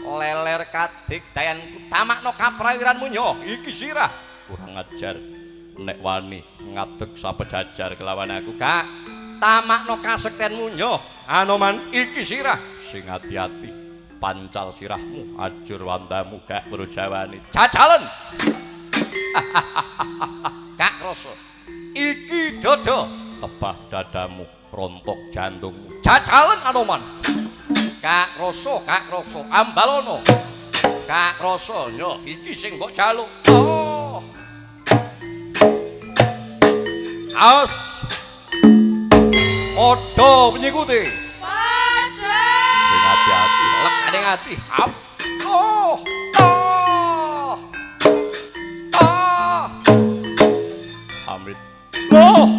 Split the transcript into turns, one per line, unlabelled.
Leler kadigdayanku, tamakno kaprawiranmu nyoh, iki sirah. Kurang ajar. Nek wani ngadeg sapejajar kelawan aku, Kak. Tamakno kasektenmu nyoh, Anoman, iki sirah. Sing ati-ati, pancal sirahmu, ajur wandamu gak werujawani. Jajalen. Kak rasa. Iki dodo, tebah dadamu, rontok jantungmu. Jajalen Anoman. Kak rasa, Kak rasa, ambalono. Kak rasa nyoh, iki sing mbok jaluk. Oh. Aos. Padha penyikuti.
Padha.
Sing ati-ati, lek ning ati. Hap. Oh. Oh. Oh. Amit. Oh.